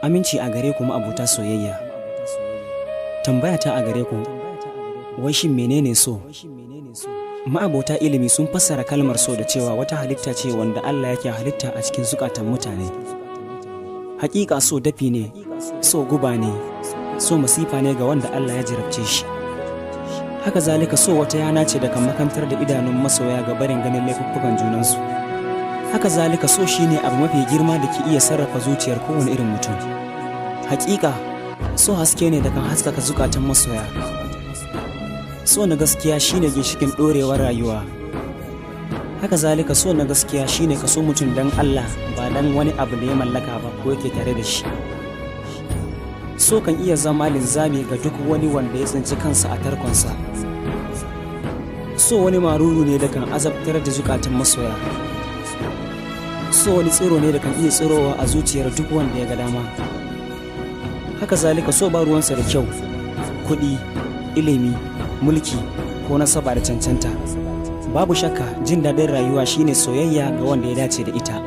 Aminci a gare ku, ma'abota soyayya. Tambaya ta a gare ku, wai shin menene so? Ma'abota ilimi sun fassara kalmar so da cewa wata halitta ce wanda Allah yake halitta a cikin zukatan mutane. Hakika so dafi ne, so guba ne, so masifa ne ga wanda Allah ya jarabce shi. Haka zalika, so wata yana ce da kan makantar da idanun masoya ga barin ganin laifuffukan junansu. Haka zalika, so shine abu mafi girma da ke iya sarrafa zuciyar kowane irin mutum. Hakika so haske ne da kan haskaka zukatan masoya. So na gaskiya shine ginshikin ɗorewar rayuwa. Haka zalika, so na gaskiya shine ka so mutum dan Allah, ba dan wani abu da ya mallaka ba ko yake tare da shi. So kan iya zama linzami ga duk wani wanda ya tsinci kansa a tarkonsa. So wani maruru ne da kan azabtar da zukatan masoya. So wani tsiro ne da kan iya tsirowa a zuciyar duk wanda ya ga dama. Haka zalika, so ba ruwansa da kyau, kuɗi, ilimi, mulki ko nasaba da cancanta. Babu shakka, jin daɗin rayuwa shine soyayya ga wanda ya dace da ita.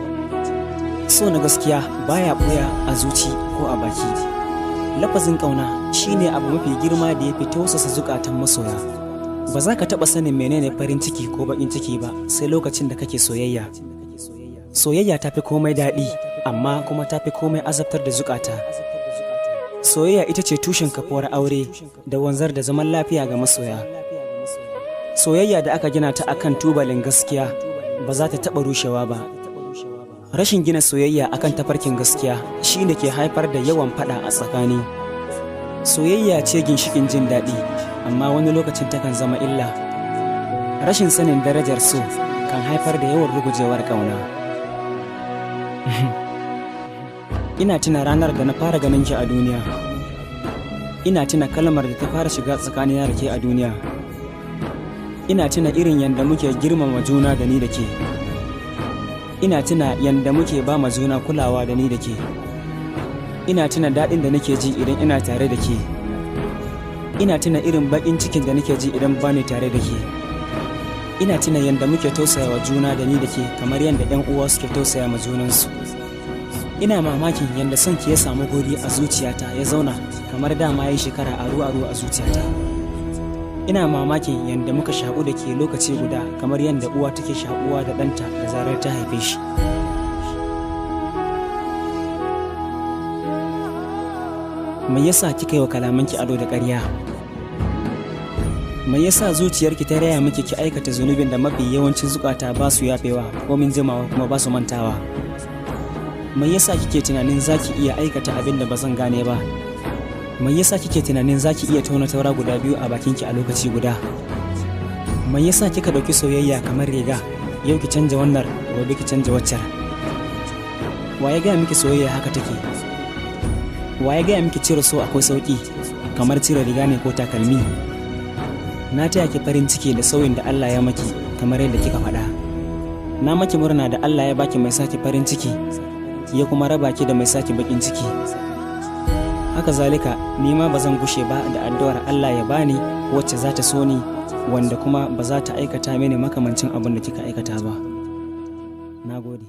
So na gaskiya baya ɓuya a zuci ko a baki. Lafazin ƙauna shine abu mafi girma da ya fi tausasa zukatan masoya. Ba za ka taɓa sanin menene farin ciki ko baƙin ciki ba sai lokacin da kake soyayya. Soyayya ta fi komai daɗi, amma kuma ta fi komai azabtar da zukata. Soyayya ita ce tushen kafuwar aure da wanzar da zaman lafiya ga masoya. Soyayya da aka gina ta akan tubalin gaskiya ba za ta taɓa rushewa ba. Rashin gina soyayya akan tafarkin gaskiya shine ke haifar da yawan faɗa a tsakani. Soyayya ce ginshikin jin daɗi, amma wani lokacin takan zama illa. Rashin sanin darajar so kan haifar da yawan rugujewar ƙauna. Ina tuna ranar da na fara ganin ki a duniya. Ina tuna kalmar da ta fara shiga tsakanina da ke a duniya. Ina tuna irin yadda muke girmama juna da ni da ke. Ina tuna yadda muke ba ma juna kulawa da ni da ke. Ina tuna daɗin da nake ji idan ina tare da ke. Ina tuna irin baƙin cikin da nake ji idan bani tare da ke. Ina tuna yadda muke tausayawa juna da ni da ke, kamar yadda 'yan uwa suke tausaya ma junansu. Ina mamakin yadda son ki ya samu guri a zuciyata ya zauna kamar dama ya yi shekara aru-aru a zuciyata. Ina mamakin yadda muka shaƙu da ke lokaci guda, kamar yadda uwa take shaƙuwa da ɗanta da zarar ta haife shi. Me yasa kika yi wa kalamanki ado da ƙarya? Me yasa zuciyarki ta raya miki ki aikata zunubin da mafi yawancin zukata ba su yafewa komin jimawa, kuma ba su mantawa? Me yasa kike tunanin zaki iya aikata abin da ba zan gane ba? Me yasa kike tunanin zaki iya tauna taura guda biyu a bakinki a lokaci guda? Me yasa kika ɗauki soyayya kamar riga, yau ki canja wannan, gobe ki canja waccar? Wa ya gaya miki soyayya haka take? Wa ya gaya miki cire so akwai sauki, kamar cire riga ne ko takalmi? Na taya ki farin ciki da sauyin da Allah ya maki, kamar yadda kika faɗa. Na maki murna da Allah ya baki mai saki farin ciki, ya kuma raba ki da mai saki bakin ciki. Haka zalika, ni ma ba zan gushe ba da addu'ar Allah ya bani wacce za ta so ni, wanda kuma ba za ta aikata mini makamancin abin da kika aikata ba. Na gode.